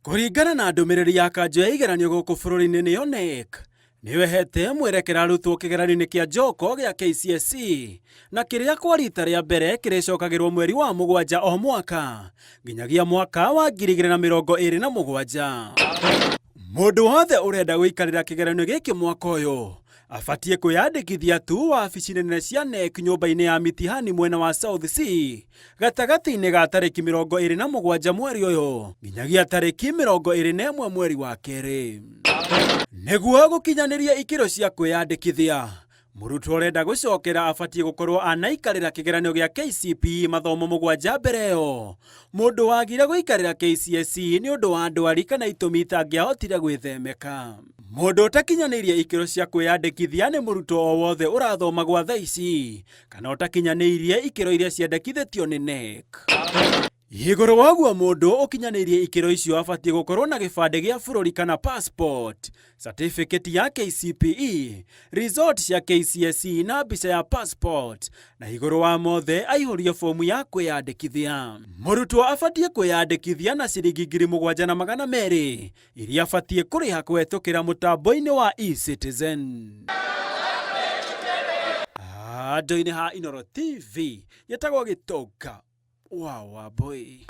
Kũringana na ndũmĩrĩri ya kanjũ ya igeranio gũkũ bũrũri-inĩ nĩyo KNEC, nĩyo ĩhete mwerekera arutwo kĩgeranio-inĩ kĩa Njoko gĩa KCSE na kĩrĩa kwa rita rĩa mbere kĩrĩcokagĩrwo mweri wa mũgwanja o mwaka nginyagia mwaka wa 2027. Mũndũ wothe ũrenda gũikarĩra kĩgeranio gĩkĩ mwaka ũyũ abatiĩ kwĩyandĩkithia tu wabici nene cia KNEC nyũmba-inĩ ya mitihani mwena wa South C gatagatĩ-inĩ ga tarĩki 27 mweri ũyũ nginyagia tarĩki 21 mweri wa kerĩ. Nĩguo gũkinyanĩria ikĩro cia kwĩyandĩkithia, mũrutwo ũrenda gũcokera abatiĩ gũkorwo anaikarĩra kĩgeranio gĩa KCPE mathomo mũgwanja mbere ĩyo. Mũndũ wagire gũikarĩra KCSE nĩ ũndũ wa ndwari kana itũmi itangĩahotire gwĩthemeka. Mũndũ ũtakinyanĩirie ikĩro cia kwĩyandĩkithia nĩ mũrutwo o wothe ũrathoma gwa thaa ici kana ũtakinyanĩirie ikĩro iria ciendekithĩtio nĩ KNEC. Igũrũ wa ũguo mũndũ ũkinyanĩirie ikĩro icio abatiĩ gũkorwo na gĩbandĩ gĩa bũrũri kana passport, certificate ya KCPE, result cia KCSE na mbica ya passport, na igũrũ wa mothe aihũrie fomu ya kwĩyandĩkithia. Mũrutwo abatiĩ kwĩyandĩkithia na ciringi 7200 iria abatiĩ kũrĩha kũhetũkĩra mũtambo-inĩ wa eCitizen. Handũ-inĩ ha Inooro TV, gĩtagwo Gĩtonga wa Wambũi.